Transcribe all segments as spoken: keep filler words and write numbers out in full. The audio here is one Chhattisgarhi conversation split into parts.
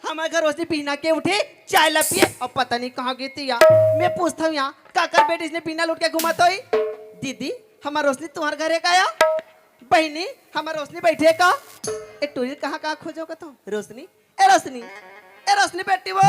हमर घर रोशनी बिहना के उठे, चाय ला पिए, अउ पता नहीं कहाँ गे ते या। मैं पूछत हँव या, काकर बेटी अइसने बिहना ल उठ के घूमत होही? दीदी, हमर रोशनी तुम्हर घर हे का या? बहिनी, हमर रोशनी बइठे हे का? ए टूरी ल कहाँ कहाँ खोजों कथों? रोशनी, ए रोशनी, ए रोशनी बेटी वो।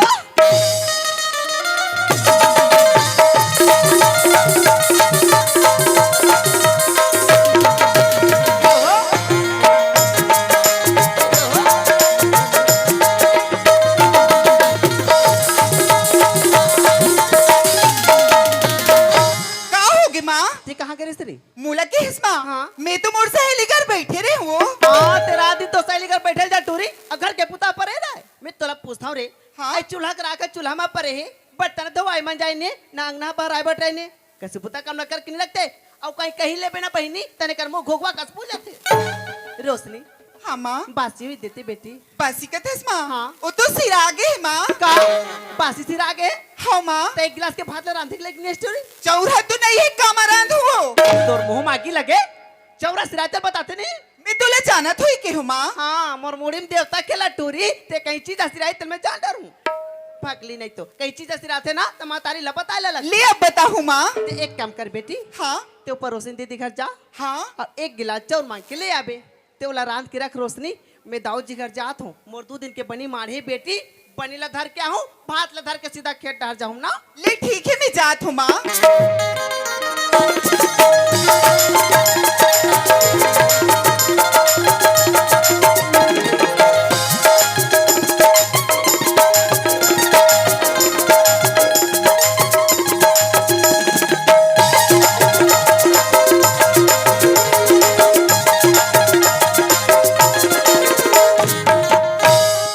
का होगे माँ? ते कहाँ गे रहिस रे? मोला किहिस माँ? हाँ। मैं तो मोर सहेली घर बइठे रहेंव। हाँ, ते रात दिन तो सहेली घर बइठे ल जा टूरी, अउ घर के बुता परे रहे। मैं तोला पूछत हँव रे, हाँ? ए चूल्हा के राख चूल्हा म परे हे, बर्तन धोवाय मंजाय नइ, ना अंगना बहराय बटराय नइ, कछु बुता काम ल करके नइ लगते, अउ कहीं कहि लेबे ना बहिनी, तने कर मुँह घोघवा कस फूल जाथे। रोशनी, हाँ माँ। बासी हुई देते बेटी। बासी कथस माँ? हाँ। वो तो सिरा गे हे माँ। का? बासी सिरा गे? हाँ माँ। त एक गिलास के भात ला रांधे के लइक नइ हस टूरी? चउरा तो नइ हे, कामा रांधहूँ? तोर मुँह म आगी लगे? चउरा सिराय तेला बताते नहीं? मैं तोला जानत होही कहेंव माँ। हाँ, मोर मुड़ी म देवता खेलथे टूरी, ते कहीं चीज सिराही तेला मैं जान डरहूँ। भगली नहीं तो, कहीं चीज सिराथे ना, त महतारी ला बताय ला लग। ले अब बताहूँ माँ। ते एक काम कर बेटी। हाँ। ते ऊपर रोशनी दीदी घर जा। हाँ। अउ एक गिलास चउर मांग के ले आबे। ते ओला रांध के रख रोशनी, मैं दाऊ जी घर जात हँव। मोर दू दिन के बनी माढ़े बेटी, बनी ला धर के आहूँ, भात ला धर के सीधा खेत डहर जाहूँ ना। ले ठीक हे, मैं जात हँव माँ।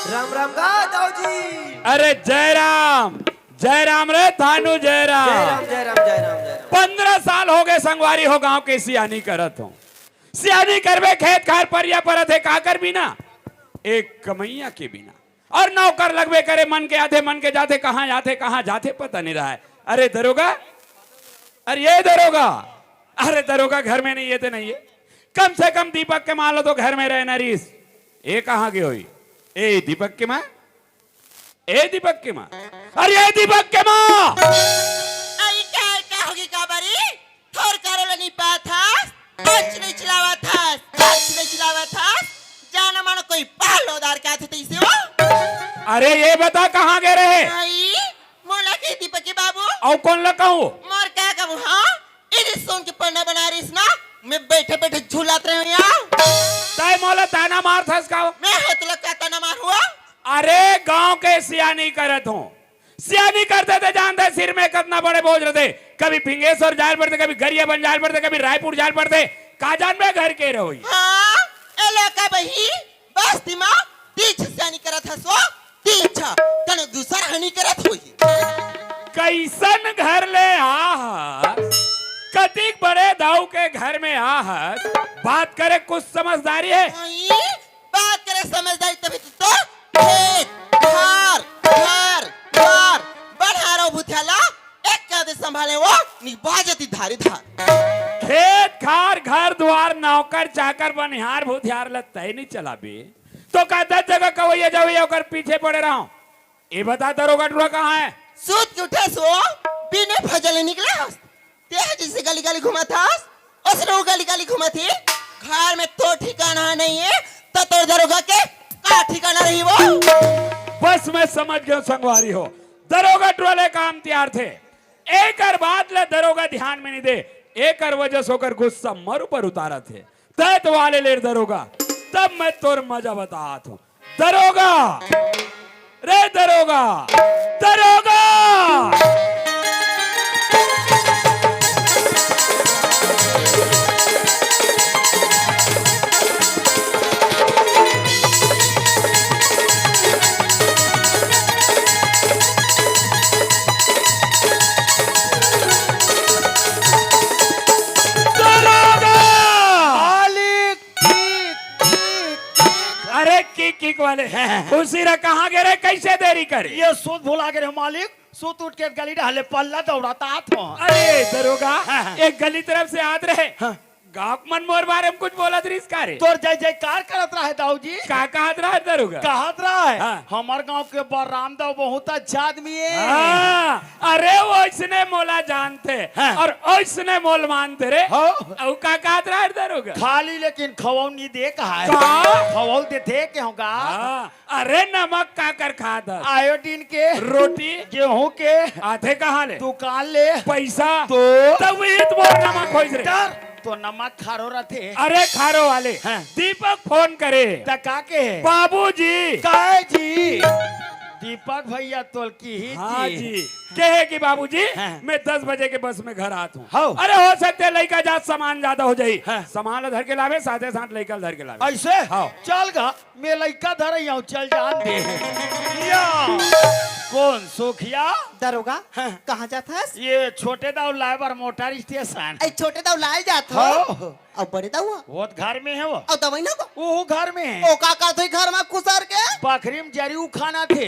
राम राम गा दाऊ जी। अरे जय राम, जय राम रे थानू, जय राम। जय राम, जय राम, जय राम, जय राम। पंद्रह साल होगे संगवारी हो, गांव के सियानी करत हँव। सियानी करबे, खेत खार परिया परत हे, काकर बिना? एक कमइया के बिना। अउ नौकर लगबे करे, मन के आथे, मन के जाथे, कहाँ आथे, कहाँ जाथे, पता नइ रहय। अरे दरोगा, अरे ये दरोगा, अरे दरोगा घर में नइ हे ते नइ हे, कम से कम दीपक के माँ ल तो घर में रहना रहिस। ए कहाँ गे होही? ए दीपक के माँ, ए दीपक के माँ, अरे ए दीपक के माँ। अरे का, का होगे काबरी? थोर कारो ल नइ पाथस, पंच नइ चलावत हस, पंच नइ चलावत हस, जाना मानो कोई पाल उधार के आथे तइसे हो। अरे ये बता कहाँ गे रहे? भाई, मोला कहि दीपक के बाबू। अउ कोन ल कहूँ? मोर का कहूँ, हाँ? इही सोन के पंडा बनाय रहिस ना, मैं बइठे बइठे झुलात रहेंव यहाँ। तैं मोला ताना मारथस का? मैं ह तोला का ताना मारहूँ? अरे गांव के सियानी करत हँव। सियानी करते ते जानते सिर में कतना बड़े बोझ रहिथे। कभी फिंगेश्वर जाय ल पड़थे, कभी गरियाबंद जाय ल पड़थे, कभी रायपुर जाय ल पड़थे। का जानबे घर के रहोही। हाँ, ए लइका बही, बस्ती म तीछ सियानी करत हस वो, तीछ, कोनो दूसर ह नइ करत होही। कइसन घर ले आ हस, कतिक बड़े दाऊ के घर में आ हस, बात करे कुछ समझदारी हे? भाई, बात करे समझदारी तभी तो, तो खेत, खार, घर, द्वार, बनिहार अउ भूथियार ला एक कांधे संभाले वो निभा जती धारी धार। खेत खार, घर दुवार, नौकर चाकर, बनिहार भूथियार ल तैं नइ चलाबे, तो का दस जगह कवैया जवैया ओकर पीछे पड़े रहँव? ए बता दरोगा टूरा कहाँ हे? सूत के उठे सो, बिने भजन निकले हस। तें जइसे गली गली घूमत हस, ओइसने वो गली गली घूमत हे। घर में तोर ठिकाना नइ हे, त तोर दरोगा के का ठिकाना रही वो? बस मैं समझ गेंव संगवारी हो, दरोगा टूरा ले काम तियारथे। एकर बात ल दरोगा ध्यान में नइ दे, एकर वजह से ओकर गुस्सा मोर ऊपर उतारत हे। तैं तो वाले ले रे दरोगा, तब मैं तोर मजा बतात हँव। दरोगा, रे दरोगा, दरोगा। दरोगा! मालिक, ठीक, ठीक, ठीक। अरे किक किक वाले, खुशी रहा, कहाँ गे रहे, कइसे देरी करे? ये सूत भुला गे रहे मालिक, सूत उठ के गली डहर ले पल्ला दौड़त आत हँव। अरे दरोगा, हाँ, हाँ। एक गली तरफ से आत रहे, हाँ। गाँव के मन मोर बारे में कुछ बोलत रहिस का रे? तोर जय जयकार करत रहे दाऊ जी। का कहत रहे दरोगा? कहत रहे, हाँ। हमर गाँव के बलराम दाऊ बहुत अच्छा आदमी हे। हाँ, अरे वइसने मोला जानथे हाँ। अउ वइसने मोला मानथे रे। हाँ। अउ का कहत रहे दरोगा? खाली लेकिन खवल नइ दे कहे। का? खवल देथे के होगा। हाँ। अरे नमक काकर खात हस? आयोडीन के। रोटी? गेहूं के। आथे कहाँ ले? दुकान ले। पइसा? तो? तब वही तो मोर नमक होइस रे। डर, तो नमक खारो रथे। अरे खारो वाले। हाँ। दीपक फोन करे। त का कहे? बाबूजी। काय जी? दीपक भइया तोला किही हाँ जी। जी। कहे कि बाबूजी, हाँ। मैं दस बजे के बस में घर आत हूँ। हव। अरे हो सकथे लइका जात सामान जादा हो जाही। हाँ। सामान ला धर के लाबे, साथे साथ लइका ला धर के लाबे। अइसे? हव। चल गा। मैं लइका धरे हंव, चल जान दे। या, कोन सुखिया? दरोगा, हाँ। कहाँ जात हस? ये छोटे दाऊ लाए बर मोटर स्टेशन। ए, छोटे दाऊ लाए जात हो? हाँ। अउ बड़े दाऊ? वो तो घर में हे वो। अउ दवई ना को? वो घर में हे। ओ का करत होही घर में खुसर के? बखरी में जरी उखानथे।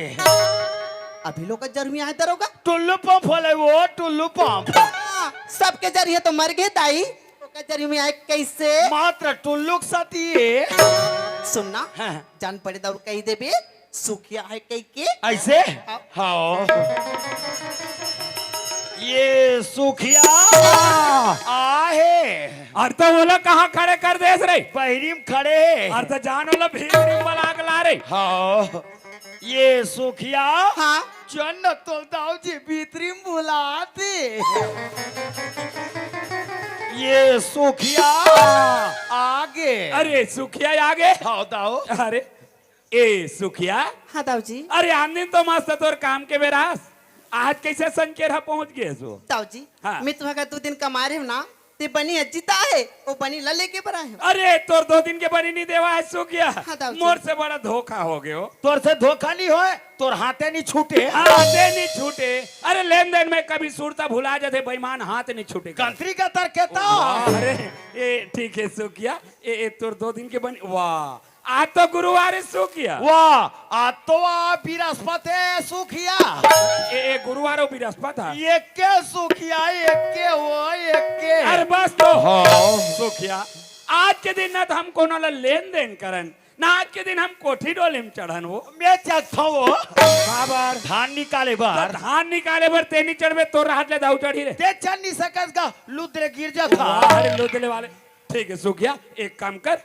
अभी लोग का जरूरी आहे दरोगा? टुल्लू पंप होले वो, टुल्लू पंप। हाँ, सबके जरी हे तो मर गे दाई। ओकर जरी में आए कइसे? मात्र टुल्लू के साथी हे। सुन ना, हाँ। जान पड़े दाऊ कहि देबे, सुखिया हे कहिके। अइसे? हाँ। हाँ। ये सुखिया आहे। अरे त ओला कहाँ खड़े कर देस रे? बहिरी में खड़े हे। अरे त जान ओला भीतरी में बला के ला रे। हाँ। ये सुखिया। हाँ। चल न तोला दाऊ जी भीतरी में बुलाथे। ये सुखिया आगे। अरे सुखिया आगे। हाँ दाऊ। अरे ए सुखिया। हाँ दाऊ जी। अरे आन दिन तो मस्त तोर काम के बेरा हस, आज कइसे संकेर हा पहुंच गे हस वो? दाऊ जी, हाँ। मैं तुँहर घर दू दिन कमाए रहेंव ना, ते बनी अज्जिता हे, ओ बनी ला लेके बर आए हंव। अरे, तोर दो दिन के बनी नइ देवा हे सुखिया। हाँ, दाऊ जी। मोर से बड़ा धोखा हो गे हो। तोर से धोखा नइ होय, तोर हाथे नइ छूटे। हाथे नइ छूटे। अरे, लेन देन में कभी सुरता भुला जाथे, बेईमान हाथ नइ छूटे। कंत्री का तर के तो। वाह, अरे, ए, ठीक हे सुखिया। ए, ए, तोर दो दिन के बनी, वाह। आज तो गुरुवार हे सुखिया। वाह, आज तो वाह बिरस्पत हे सुखिया। ए, ए, गुरुवार अउ बिरस्पत हे। एके सुखिया, एके वो, एके। अरे बस तो। हाँ। सुखिया, आज के दिन ना तो हम कोनो ला लेन देन करन, ना आज के दिन हम कोठी डोली में चढ़न वो। मैं चढ़थंव वो। काबर? धान निकाले बर। तो धान निकाले बर ते नइ चढ़बे, तोर हाथ ले दाऊ चढ़ी रे। ते चढ़ नइ सकस गा, लुद ले गिर जाथा। वाह, अरे लुद ले वाले। ठीक हे सुखिया, एक काम कर,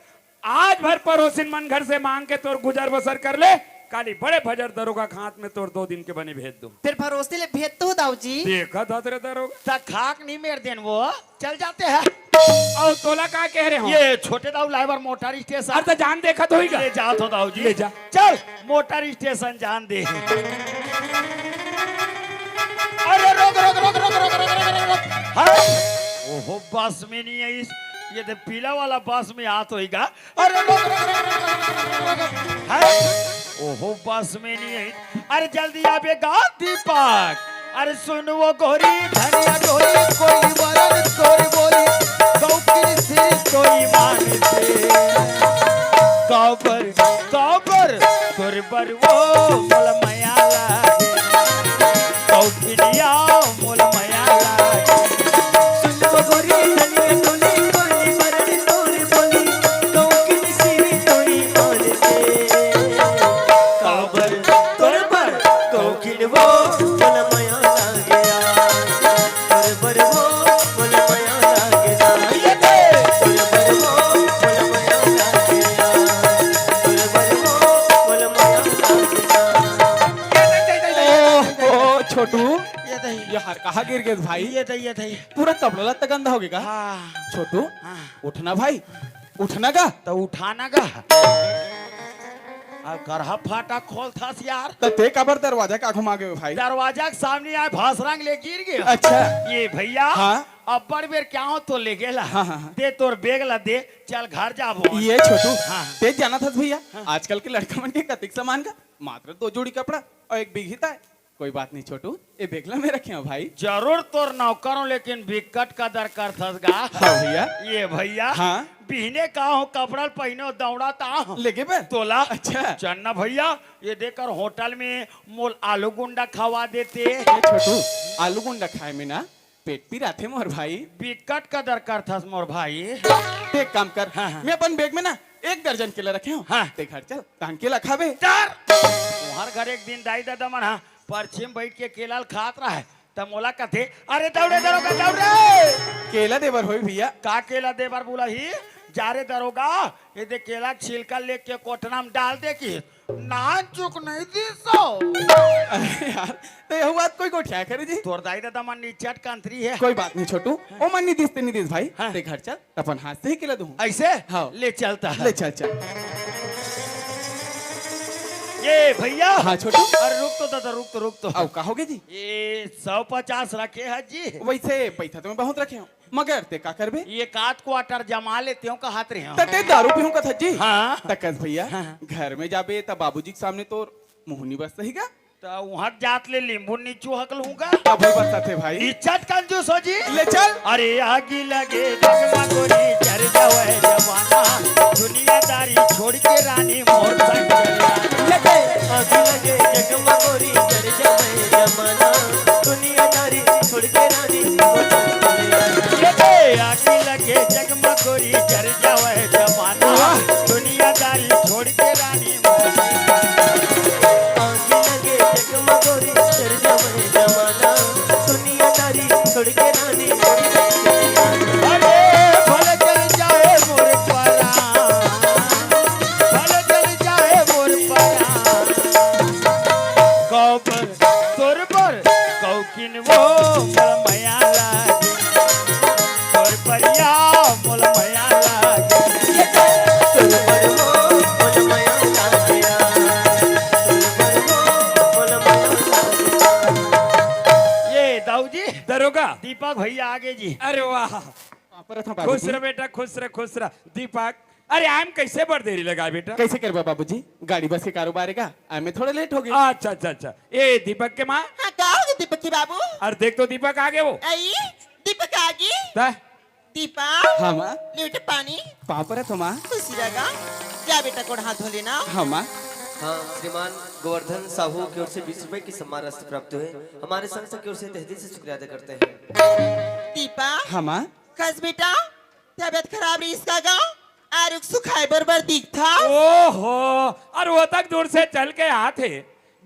आज भर परोसिन मन घर से मांग के तोर गुजर बसर कर ले, काली बड़े भजर दरोगा के हाथ में तोर दो दिन के बनी भेज दूं। फेर भरोसे ले भेज तो दाऊ जी। देखा था तेरे दरोगा। त खाक नहीं मेर देन वो, चल जाते हैं। अउ तोला का कह रहे हो? ये छोटे दाऊ लाए बर मोटर स्टेशन। अरे त जान देखा तो होइगा। ले जा तो दाऊ जी। ले जा। चल, मोटर स्टेशन जान दे। अरे रोक, रोक, रोक। हाँ? ओहो, बस में नहीं है इस, ये तो पीला वाला बस में हाथ होइगा। अरे रोक, रोक, रोक। हाँ? ओहो, बस में नहीं है। अरे जल्दी आबे गा दीपक। अरे सुन वो गोरी धनिया डोली, कोई वरन तोर बोली, गौ कृषि तो ईमान से। काबर, काबर, तोर बर वो मोला मया लागे। कौखिनिया मोला मया लागे। सुन वो गोरी धनिया डोली, कोई वरन तोर बोली, गौ कृषि तो ईमान से। काबर तोर बर कौखिन वो मोला मया लागे। तोर बर वो मोला मया लागे। ये दे। तोर बर वो मोला मया लागे। तोर बर वो मोला मया लागे। ओ, ओ, छोटू, ये दही। ये हर कहाँ गिर गे भाई? ये दही, ये दही। पूरा कपड़ा लत्ता गंदा हो गे का? हाँ। छोटू, हाँ। उठना भाई, उठना का? त उठाना का? अब करहा फाटा खोलथस यार। त ते काबर दरवाजा का घुमा गे भाई? दरवाजा के सामने आए भसरंग ले गिर गे। अच्छा। ये भैया, हाँ। अब्बड़ बेर क्या हो तो ले गेला। हाँ, हाँ, हाँ। दे तोर बेग ला दे, चल घर जाबो। ये छोटू, हाँ। ते जानत हस भैया, हाँ। आजकल के लड़का मन के कतिक सामान का मात्र दो जोड़ी कपड़ा अउ एक बिघिता हे। कोई बात नहीं छोटू, ये बेग ला मैं रखे हंव भाई। जरूर तोर नौकर हंव, लेकिन बिकट कदर करथस गा। हाँ भैया। ये भैया, हाँ। बिहने का हो कपड़ा पहिने दौड़त हंव। लेगे बर? तोला। अच्छा। चल ना भैया, ये देख कर होटल में मोला आलू गुंडा खवा देते। ए छोटू, आलू गुंडा खाए में ना पेट पिराथे मोर भाई। बिकट कदर करथस मोर भाई। ते एक काम कर, हाँ, हाँ। मैं अपन बैग में ना एक दर्जन केला रखे हंव। हाँ। ते घर चल, तहन केला खाबे। डर! तुंहर घर एक दिन दाई ददा मन ह परछी म बइठ के केला ल खात रहय, त मोला कथे, "अरे दउड़ रे दरोगा, दउड़ रे।" केला देबर होही भइया। का केला देबर बोलही? जा रे दरोगा, एदे केला के छिलका लेके कोटना म डाल दे कि नानचुक नइ दिस ओ। अरे यार, त एहू बात कोई गोठियाय करे जी? तोर दाई ददा मन निचट कंतरी हे। कोई बात नहीं छोटू, ओमन नइ दिस ते नइ दिस भाई, हाँ। ते घर चल, अपन हाथ से ही केला दूं। अइसे? हाँ। ले चल त। ले चल, चल। ए भइया। हाँ छोटू। अरे रुक तो ददा, रुक तो, रुक तो। अउ का होगे जी? ए सौ पचास रखे हस जी। वइसे पइसा तो मैं बहुत रखे हंव। मगर ते का करबे? एक आध quarter जमा लेतेंव कहत रहेंव। त ते दारू पीहूं कहत हस जी? हाँ। त कस भइया, हाँ। घर में जाबे त बाबूजी के सामने तोर मुंह नइ बसही गा? त उहां जात ले लींबू नइ चुहक लूंगा। तब भी बसथे भाई। इज्जत कंजूस हो जी। ले चल। अरे आगी लगे जग म गोरी, जर जावय जमाना, दुनियादारी छोड़ के रानी मोर संग चल। लगे आगी लगे जग म गोरी, जर जावय जमाना, दुनियादारी छोड़ के रानी मोर संग चल। ये दे आगी लगे जग म गोरी, जर जावय जमाना, वाह। दुनियादारी छोड़ के रानी मोर संग चल। आगी लगे जग म गोरी, जर जावय जमाना, दुनियादारी छोड़ के रानी मोर संग चल। अरे भले जल जाए मोर परान, भले जल जाए मोर परान, कब तोर बर कौकिन वो मोला मया लागे, तोर परिया मोला मया लागे। तोर बर वो मोला मया लागे, तोर बर वो मोला मया लागे। ए दाऊ जी, दरोगा। दीपक भइया आगे जी। अरे वाह। पाँव परत हंव खुश बाबूजी। रह बेटा, खुश रह, खुश रह। दीपक, अरे आय म कइसे बड़ देरी लगा बेटा? कइसे करबे बाबूजी, गाड़ी बस के कारोबार हे गा, आय म थोड़ा लेट होगे। अच्छा, अच्छा, अच्छा। ए दीपक के माँ। हाँ, का होगे दीपक के बाबू? अरे देख तो दीपक आगे वो। अई, दीपक आगे। त? दीपक। हाँ माँ। ले बेटा पानी। पाँव परत हंव माँ। खुश रह गा। जा बेटा गोड़ हाथ धो लेना। हाँ माँ। हाँ, श्रीमान गोवर्धन साहू की ओर से बीस रुपए की सम्मान राशि प्राप्त हुई। हमारे संस्था की ओर से तहे दिल से शुक्रिया अदा करते हैं। दीपक। हाँ माँ। कस बेटा, तबियत खराब रहिस का गा? आरुग सुखाय बरोबर दिखथस। ओहो, अरे ओतक दूर से चल के आत हे,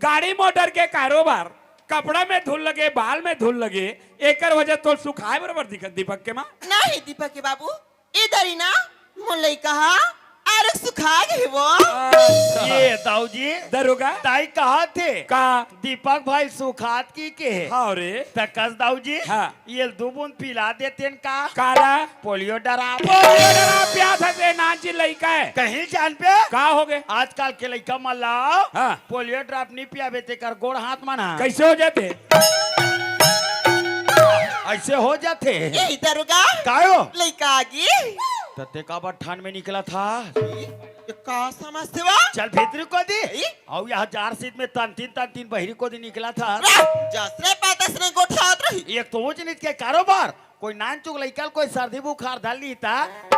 गाड़ी मोटर के कारोबार, कपड़ा में धूल लगे, बाल में धूल लगे, एकर वजह तोर सुखाय बरोबर दिखत दीपक के माँ। नहीं दीपक के बाबू, ए दरी ना मोर लइका ह आरुग सुखा गे हे वो। अच्छा। ए दाऊ जी, दरोगा। दाई कहत हे का? दीपक भाई सुखात कहिके। हाँ रे। त कस दाऊ जी। हाँ। एला दू बूंद पिला देतेन का? काला? Polio drop. पोलियो ड्राप पियाथस ए नानची लइका हे। कहीं जानबे? का होगे? आजकल के लइका मन ला हाँ। पोलियो ड्राप नइ पियाबे तेकर गोड़ हाथ मन ह। कइसे हो जाथे? अइसे हो जाथे। ए दरोगा। कायो? लइका आगे। त ते काबर ठंड में निकलथस? ए, का समझथस वो? चल भीतरी कोती। ए? अउ इहां जार सीत में तनतीन तनतीन बहिरी कोती निकलथस। जस रे पातस रे गोठियात रही। एक तो ऊंच नीच के कारोबार, कोई नानचुक लइका ल कोई सर्दी बुखार धर लिही त,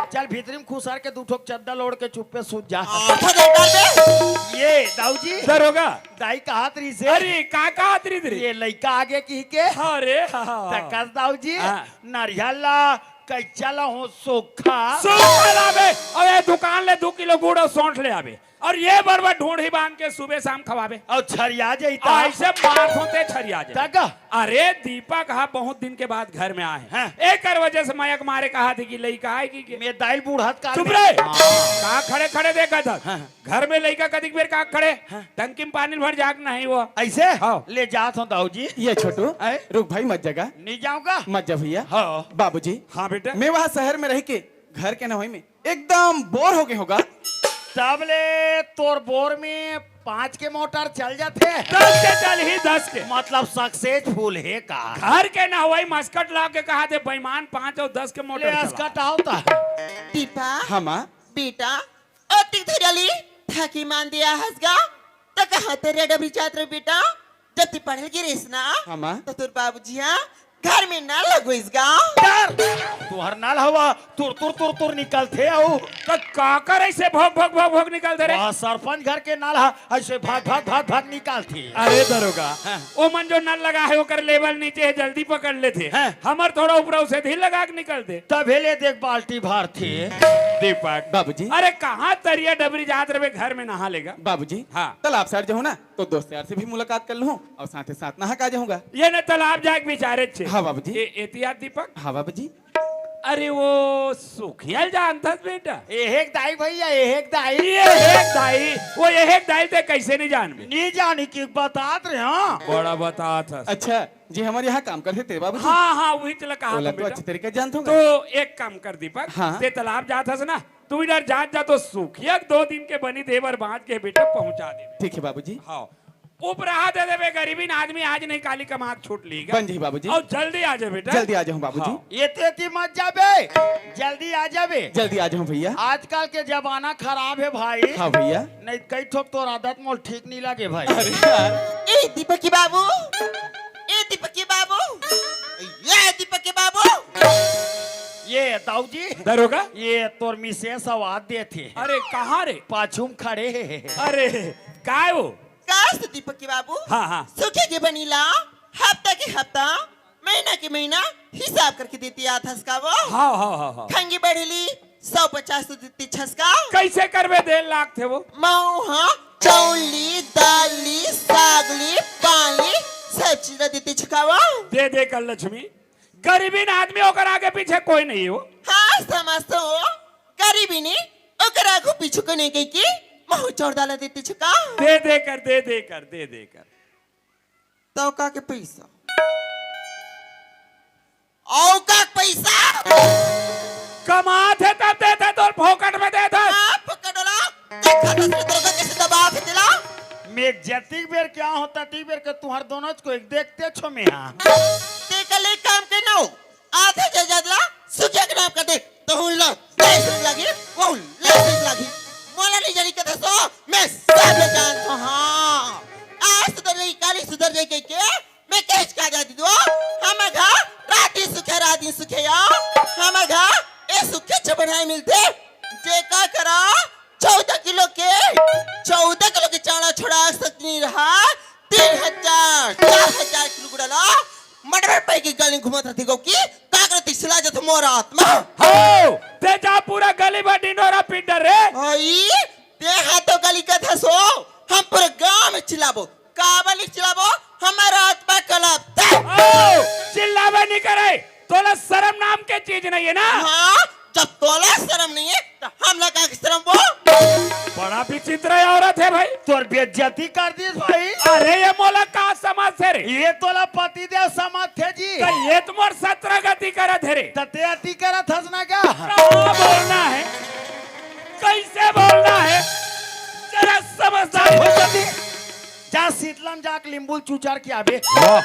चल भीतरी म खुसर के दू ठोक चद्दर ओढ़ के चुप्पे सूत जा। आठा दे डाल दे। ए दाऊ जी। दरोगा। दाई कहत रहिसे। अरे, का कहत रहिस रे? ए लइका आगे कहिके। हाँ रे, हाँ, हाँ। त कस दाऊ जी, हाँ। नरियर ला कइचा लाहूं सूखा। सूखा लाबे। अबे दुकान ले दू किलो गुड़ अउ सौंठ ले आबे। अउ ए बरोबर ढूंढी बांध के सुबह शाम खवाबे। अउ छरिया जाही त। अइसे मारथंव ते छरिया जाही। त का? अरे दीपक ह बहुत दिन के बाद घर में आय हे। हाँ। एकर वजह से मया के मारे कहत हे कि लइका आय कहिके। में दाई ल बूढ़त काल चुप में। रे। हाँ। का खड़े खड़े देखत हस? हाँ। घर में लइका कतिक बेर का खड़े? हाँ। टंकी में पानी ल भर जाके नहाही वो। अइसे? हाँ। ले जात हंव दाऊ जी। ए छोटू, आय? रुक भाई मत जा गा। नइ जांव गा। मत जा भइया। हाँ। बाबूजी। हाँ बेटा। में उहां शहर में रहिके घर के नहवई में एकदम बोर होगे हंव गा। तब ले तोर बोर में पांच के मोटर चल जाथे। दस के चलही, दस के। मतलब successful हे का? घर के नहवई मस्कट ला के कहत हे बेईमान, पांच अउ दस के मोटर ले चला। असकट आव त। दीपा। हाँ माँ। बेटा, ओतिक धरिया ल थाकी मान दिया हस गा, त कहां तरिया डबरी जात रहे बेटा? जब ते पढ़े ल गे रहिस ना, हाँ माँ। त तोर बाबूजी ह घर में नल लगोइस गा। डर, तुहर नल हवा तुर तुर तुर तुर निकलथे अउ त काकर ऐसे भोग भोग भोग भोग निकलथे रे? वह सरपंच घर के नल ह ऐसे भाग भाग भाग भाग निकलथे। अरे दरोगा, हाँ। ओ मन जो नल लगा हे ओकर लेवल नीचे हे, जल्दी पकड़ लेथे। हाँ। हमर थोड़ा ऊपर उसे धीर लगा के निकलथे। तभे ले देख बाल्टी भरथे। दीपक। बाबूजी। अरे कहाँ तरिया डबरी जात रहे घर में नहा लेगा? बाबूजी। हाँ। तालाब side जाहूँ ना तो दोस्त यार से भी मुलाकात कर लूँ अउ साथे साथ नहा के आ जाहूँगा। ये ना तालाब जाके बिचारे छे। हाँ बाबूजी। ए, एतियात दीपक। हाँ बाबूजी। अरे वो सुखिया ल जानथस बेटा? एहेक दाई भैया, एहेक दाई। ये एक दाई, वो एहेक दाई ते कैसे नहीं जानबे? नहीं जानी कि बतात रहे, हाँ। बड़ा बतात हस। अच्छा, जी हमर यहाँ काम करथे तेरे बाबूजी। हाँ, हाँ, वही चला कहा ओला था तो बेटा। अच्छे तरीके से जानत हूँ। तो एक काम कर दीपक, हाँ। ते तालाब जात हस ना, तू इधर जात जा तो सुखिया के दो दिन के बनी देबर बांच के बेटा पहुंचा दे। ठीक है बाबूजी। हाँ। उपराहा दे देबे, गरीबीन आदमी आज नहीं काली कमा के छूट लीगा। बन जाही बाबूजी। अउ जल्दी आ जा बेटा। जल्दी आ जाहूँ बाबूजी। हाँ। एती एती मत जाबे, जल्दी आ जाबे। जल्दी आ जाहूँ भैया। आजकल के जमाना खराब हे भाई। हाँ भैया। नहीं कई ठोक तोर आदत मोल ठीक नहीं लगे भाई। अरे यार। ए दीपक के बाबू, ए दीपक के बाबू, ए दीपक के बाबू। ये दाऊ जी। दरोगा? ये तोर मिसेस आवाज देथे। अरे कहाँ रे? पाछू में खड़े हे। अरे काय वो? कास दीपक के बाबू। हाँ, हाँ। सुखे के बनी ला हफ्ता के हफ्ता, महीना के महीना हिसाब करके देतियाथस का वो? हाँ, हाँ, हाँ, हाँ। खंगी बढ़ेली सौ पचास तो देतिछस का? कैसे करबे, दे लागथे वो? मऊ हाँ, चौली, दाली, सागली, पाली, सब चीज देतिछस का वो? दे दे कर लक्ष्मी, गरीबीन आदमी ओकर आगे पीछे कोई नहीं हो। हाँ, समझ तो हो, गरीबीन ओकर आगू पीछू को नहीं गई कि महू चौर दाला देतिछस का? दे दे कर, दे दे कर, दे दे कर। तौका के पैसा। औका के पैसा। कमाथे तब देथे, तोर फोकट में देथे। आप पकड़ ला। देखा दस में तोर का कैसे दबा के दिला। मैं जतिक बेर क्या होता, ती बेर के तुहर दोनों को एक देखते छो मैं हाँ। ते कल एक काम के नो। आधा जजादला सुखिया के नाम कर दे। तो हुन लो, लाइसेंस लागी, वो लाइसेंस लागी। मोला नहीं जानी कथा सो, मैं सब ले जानता हूँ। आज सुधर जाई, काली सुधर जाई कह के, मैं केस का जा दीदो। हम घर राती सुखे, राती सुखे या। हम घर ए सुखे छबड़ाई मिलते। जे का करा, चौदह किलो के, चौदह किलो के चाना छोड़ा सकती नहीं रहा। तीन हजार, चार हजार किलो गुड़ा ला। मडबर पै के गली घूमत रहिथे गो कि काकरो तिसला जथे मोर आत्मा। हो, ते जा पूरा गली भर डिंडोरा पिट डर रे। हई, ते हा तो गली कथस हो, हम पूरा गांव में चिल्लाबो। काबर ले चिल्लाबो? हमर आत्मा कलपथे। ओ, चिल्लाबे नहीं करे। तोला शर्म नाम के चीज नहीं है ना? हाँ, जब तोला शर्म नहीं है, तो हमला का शर्म वो? बड़ा विचित्र औरत है भाई। तोर बेइज्जती कर दिस भाई। अरे ये मोला का समझ थे रे? ये तोला पतिदेव समझ थे जी। तो ये तो मोर सत्रह गति करत है रे। त ते अति करत हस ना का? कहाँ बोलना है? कैसे बोलना है? जरा समझदारी हो जाती। जा शीतलम जाके लिंबू चुचार के आबे। वाह।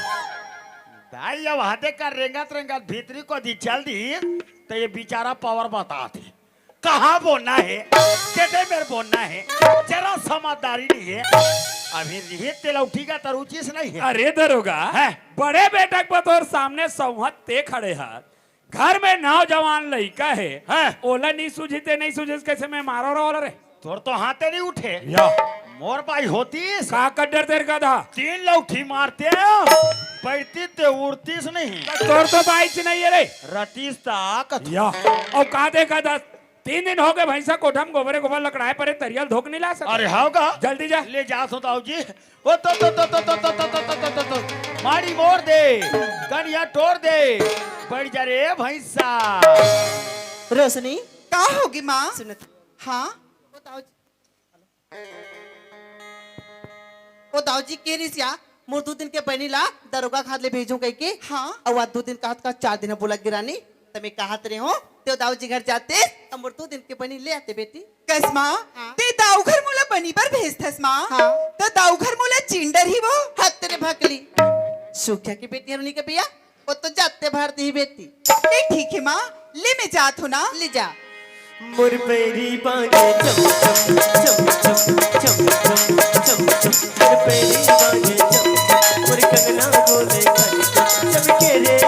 दाई अब हाथे कर रेंगत रेंगत भीतरी को दी चल दी, तो ये बेचारा पावर बतात हे। कहाँ बोलना है? केते मेर बोलना है? जरा समझदारी नहीं है। अभी रिहित तेला उठी का तरुचिस नहीं है। अरे दरोगा, हैं? बड़े बेटा के बतौर सामने सौहत ते खड़े हर। घर में नौजवान लइका हे, हैं? ओला नहीं सूझी ते नहीं सूझिस, कैसे मैं मारो रहो रे? तोर तो हाथे नहीं उठे। या। मोर बाई होतीस। का कर डर तेरे का था? तीन लौठी मारते, बैठती ते उड़तीस नहीं। तोर तो बाई च नहीं है रे। रतीस ताकत। या। और का देखा था? तीन दिन हो गए भैंसा कोठा में गोबरे गोबर लकड़ाए परे, तरियल धोक नहीं ला सके। अरे हाँ का? जल्दी जा। ले जा सो दाऊ जी। ओ तो, तो, तो, तो। माड़ी मोड़ दे, कनिया तोड़ दे, बढ़ जा रे भैंसा। रोशनी। का होगी माँ? सुनत। हाँ? ओ दाऊ जी के रिसिया, मोर दू दिन के बनी ला दरोगा खाद ले भेजूं कह के। हाँ। अउ आज दू दिन कहत का चार दिन बोला गिरानी, त मैं कहत रहे हूँ, ते दाऊ जी घर जाते, त मोर दू दिन के बनी ले आते बेटी। कस माँ, हाँ। ते दाऊ घर मोला बनी बर भेजथस माँ। हाँ। त दाऊ घर मोला चिंडर ही वो। हत रे भकली। सुखिया के बेटी हरुनी के भैया, वो तो जाते भर दी बेटी। ए, ठीक है माँ, ले मैं जात हूँ ना। ले जा। मोर पैरी बाजे चम चम, चम चम, चम चम, चम चम। मोर पैरी बाजे चम चम, मोर कंगना बोले खन खन। चमके रे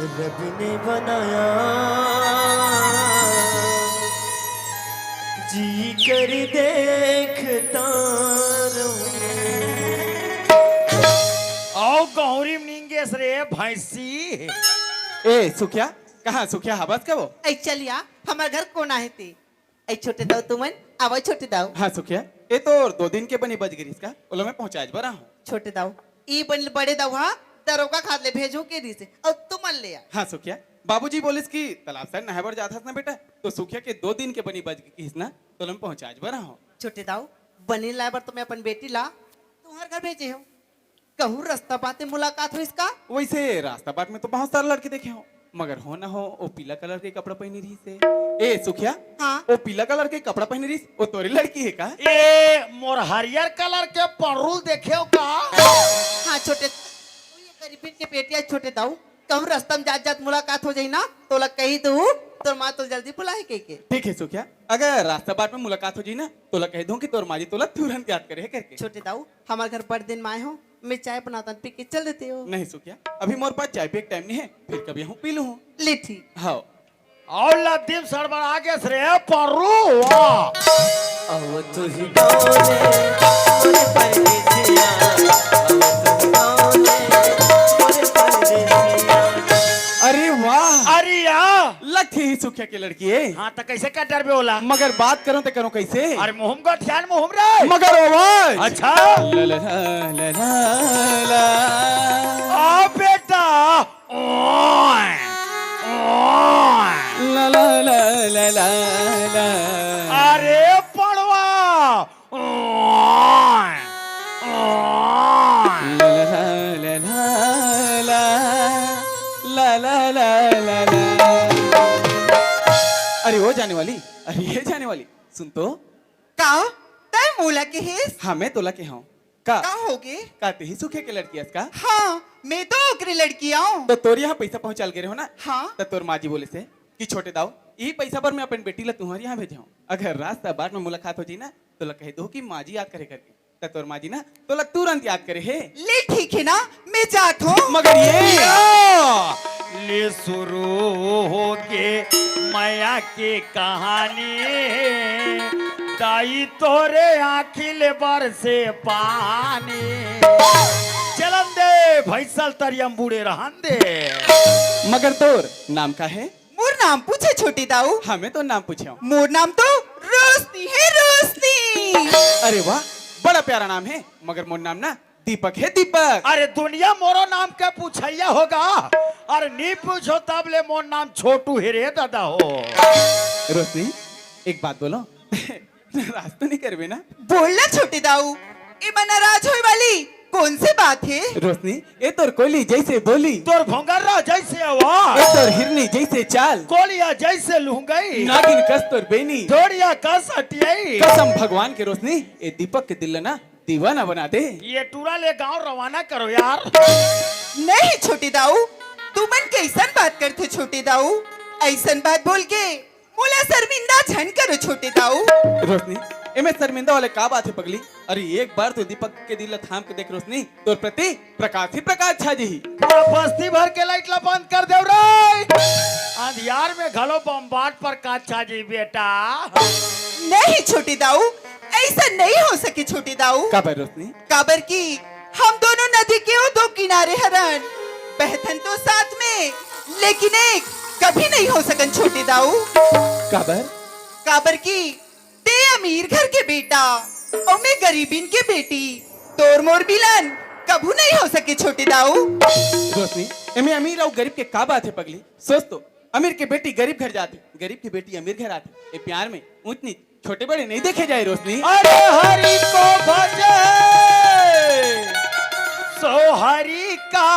रब ने बनाया, जी कर देखता रहूं। आओ गौरी नींगेस रे भैंसी। ए सुखिया, कहाँ सुखिया हवस का वो? ऐ चलिया, हमर घर कोन आहे ते? ऐ छोटे दाऊ तुमन, आवो छोटे दाऊ। हाँ सुखिया, ए तोर दो दिन के बनी बच गिरिस का, ओला मैं पहुँचाए बर आहूँ। छोटे दाऊ, ई बन बड़े दाऊ हा दरोगा खाद ले भेजो के दिसे, अउ तुमन ले आ। हाँ सुखिया, बाबूजी बोलिस कि तालाब साइड नहाए बर जात हस ना बेटा, तो सुखिया के दो दिन के बनी बच गिरिस ना, तो ओला मैं पहुँचाए बर आहूँ। छोटे दाऊ, बनी लाए बर तो मैं अपन बेटी ला तुम्हर घर भेजे हूँ। कहूँ रास्ता बाट में मुलाकात होइस का? वैसे रास्ता बाट में तो बहुत सारा लड़की देखे हूँ, मगर हो ना हो, वो पीला कलर के कपड़ा पहनी रहिस हे। ए सुखिया, हाँ। वो पीला कलर के कपड़ा पहनी रहिस, वो तोरी लड़की हे का? ए, मोर हरियर कलर के पड़रू देखे हो का? हाँ छोटे, तू ये गरीबी के बेटी है छोटे दाऊ, कहूँ रास्ता में जात जात मुलाकात हो जाई ना, तोला कही दूँ, तोर माँ तो जल्दी बुलाही कहिके। ठीक है सुखिया, अगर रास्ता बाट में मुलाकात हो जाई ना, तोला कही दूँ कि तोर माँ जी तोला तुरंत याद करे हे करके। छोटे दाऊ, हमर घर बड़ दिन में आए हो, मैं चाय बनातन, पी के चल देते हो। नहीं सुखिया, अभी मोर पास चाय पिए के टाइम नहीं है, फिर कभी हूँ पी लूँ। ले ठीक। हाँ। अउ लद्दी म सड़बड़ागेस रे पड़रू, वाह। अव तुही गाँव ले मोरे परदेसिया, अव तुही गाँव ले मोरे परदेसिया। अरे वाह। अरे या। लगथे ही सुखिया के लड़की हे। हाँ, त कैसे का डरबे ओला? मगर बात करूँ त करूँ कैसे? अरे मुँह म गोठियान मुँह म रे। मगर आवाज। अच्छा। ला ला ला ला ला ला। आ बेटा। ओए, ओए। ला ला ला ला ला ला। अरे पड़वा। ओए, ओए। ला ला ला ला ला। ला ला ला ला ला। अरे ओ जाने वाली, अरे ये जाने वाली, सुन तो। का? तैं मोला केहेस? हाँ, मैं तोला केहेंव। का? का होगे? का तेही सुखिया के लड़की अस का? हाँ, मैं तो ओकरे लड़की आंव। त तोर यहाँ पैसा पहुँचाल गे रेहेंव ना? हाँ। त तोर माँ जी बोलिस हे कि छोटे दाऊ, इही पैसा बर मैं अपन बेटी ला तुम्हर यहाँ भेजे हंव। अगर रास्ता बाट में मुलाकात हो जाही ना, तोला कह दो कि माँ जी याद करे करके। त तोर माँ जी ना तोला तुरंत याद करे हे। ले ठीक हे ना, मैं जात हंव। मगर ये या, ले शुरू होगे मया के कहानी, दाई तोरे आँखी ले बरसे पानी। चलन दे भैंसा ल तरिया म बूड़े रहन दे। मगर तोर नाम का हे? मोर नाम पूछे छोटे दाऊ। हाँ, मैं तोर नाम पूछेंव। मोर नाम तो रोशनी हे, रोशनी। अरे वाह, बड़ा प्यारा नाम हे, मगर मोर नाम ना दीपक हे, दीपक। अरे दुनिया मोरो नाम के पूछइया होगा, अरे नी पूछो तब ले मोर नाम छोटू हे रे दादा हो। रोशनी, एक बात बोलों, नाराज तो नहीं करबे ना? बोल ना छोटे दाऊ, एमा नाराज होय वाली कौन से बात हे? रोशनी, ए तोर कोयली जैसे बोली, तोर भोंगरा जैसे आवाज, ए तोर हिरनी जैसे चाल, कोलिया जैसे लुहंगई, नागिन कस तोर बेनी, ढोड़िया कस अटियई। कसम भगवान के रोशनी, ए दीपक के दिल ल ना दीवाना बना दे। ये टूरा ले गांव रवाना करो यार। नहीं छोटे दाऊ, तुमन कैसन बात करथे छोटे दाऊ? ऐसन बात बोल के मोला शर्मिंदा झन करो छोटे दाऊ। रोशनी, एमे शर्मिंदा वाले का बात हे पगली? अरे एक बार तो दीपक के दिल ला थाम के देख रोशनी, तोर प्रति प्रकाश ही प्रकाश छा जही। पूरा बस्ती भर के लाइट ला बंद कर देव रे। अंधियार में घलो बम्बाट प्रकाश छा जही बेटा। नहीं छोटे दाऊ, ऐसा नहीं हो सके छोटे दाऊ। काबर रोशनी? काबर कि हम दोनों नदी के ओ दो किनारे हरन, बहथन तो साथ में, लेकिन एक कभी नहीं हो सकन छोटे दाऊ। काबर? काबर कि ते अमीर घर के बेटा अउ मैं गरीबिन के बेटी, तोर मोर मिलन कभू नहीं हो सके छोटे दाऊ। रोशनी, एमे अमीर अउ गरीब के का बात हे पगली? सोच तो, अमीर के बेटी गरीब घर जाथे, गरीब के बेटी अमीर घर आथे। ए प्यार में ऊंच नीच, छोटे बड़े नहीं देखे जाए रोशनी। अरे हरि को भजे सो हरि का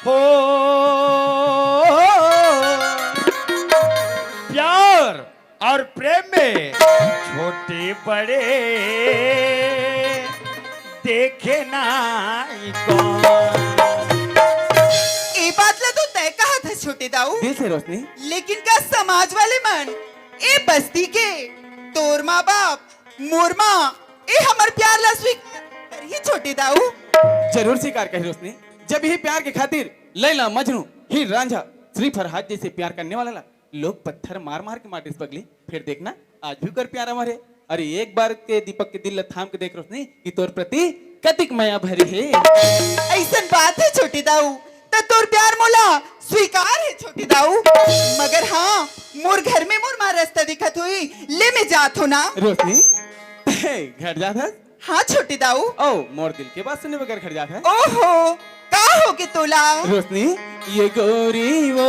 हो प्यार और प्रेम में छोटे बड़े देखे नाई कौन। ए बात ला तो तय कहत हस छोटे दाऊ। दिल से रोशनी। लेकिन का समाज वाले मन ए बस्ती के तोर माँ बाप, मोर माँ, ए हमर प्यार ला स्वीकार करही छोटे दाऊ? जरूर स्वीकार करही रोशनी। जब यही प्यार के खातिर लैला मजनू फिर रांझा श्री फरहाद जैसे प्यार करने वाला ला लोग पत्थर मार मार के मारिस पगली। फिर देखना, आज भी कर प्यार अमर है। अरे एक बार के दीपक के दिल ला थाम के देख रोशनी, कि तोर प्रति कतिक मया भरी है। ऐसन बात है छोटे दाऊ, त तोर प्यार मोला स्वीकार है छोटे दाऊ। मगर हाँ, मोर घर में मोर माँ रास्ता दिखत हुई, ले मैं जात हो ना। रोशनी, घर जात हस? हाँ छोटे दाऊ। ओ, मोर दिल के बात सुने बगैर घर जात है? ओहो, का हो के तोला? रोशनी, ये गोरी वो।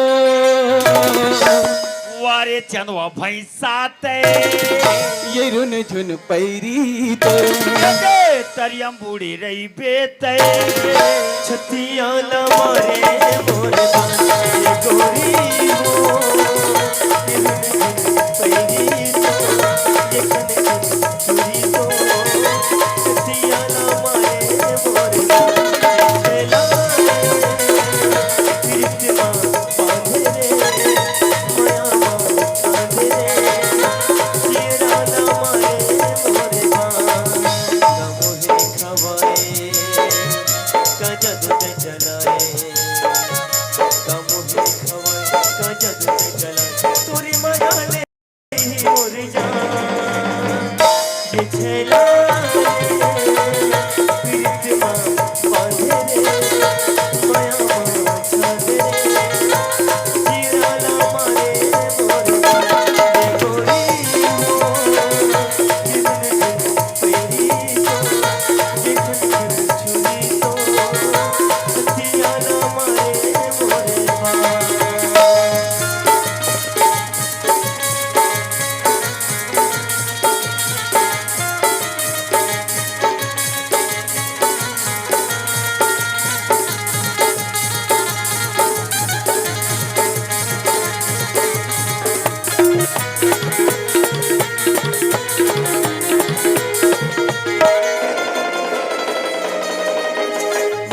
वारे चंदवा भैंसा ते। ये रुन झुन पैरी तो। ये तरियम बूढ़ी रही बेते। छतिया न मारे मोर बांधे गोरी हो। ये रुन झुन पैरी तो। ये कन कन चूरी तो। छतिया न मारे मोर बांधे।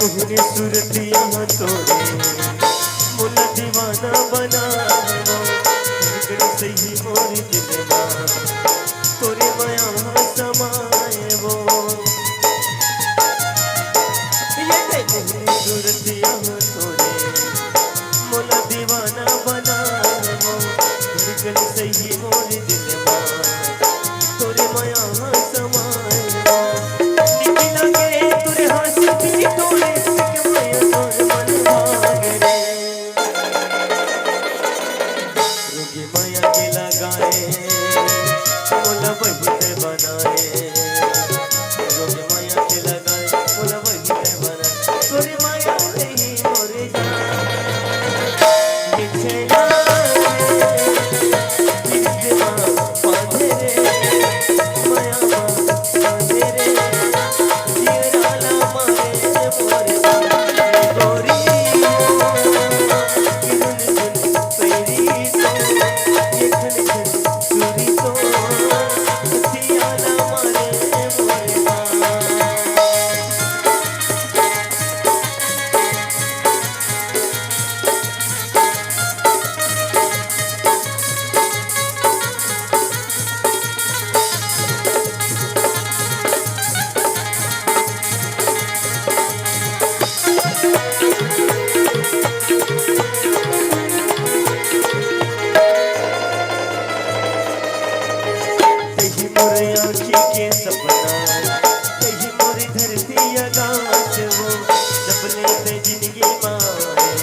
मोहनी सूरतिया तोरे, मोला दीवाना बना देवो। धड़कन सही मोर दिलवा, तोरे माया समाए वो। ये दे मोहनी सूरतिया तोरे, मोला दीवाना बना देवो। धड़कन सही मोर दिलवा, तोरे माया समाए वो। निक लागे तोरे हाथ से तोरे, के माया तोर मन भागे रे। रोगी माया के लगाए, मोला बहिते बनाए। रोगी माया के लगाए, मोला बहिते बनाए। तोरे माया नहीं मोरे जान। ये छैला, दिल दिमाग बांधे रे, माया बांधे रे। तही मोर आँखी के सपना, तही मोर धरती आकाश वो, सपने ते जिंदगी माए,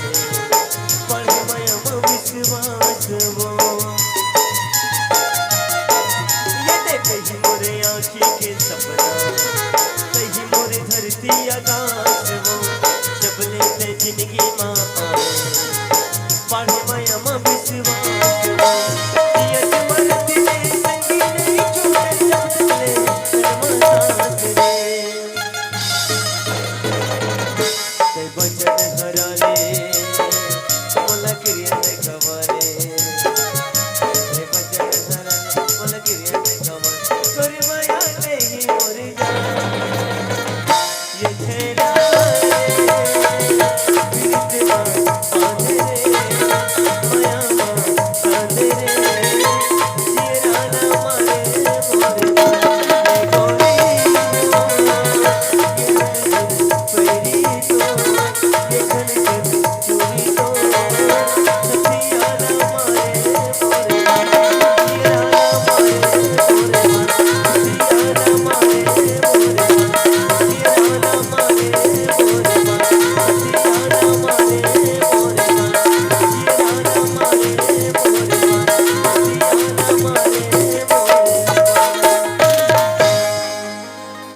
पढ़ माया वो विश्वास वो। ये ते तही मोर आँखी के सपना, तही मोर धरती आकाश वो, सपने ते जिंदगी माए।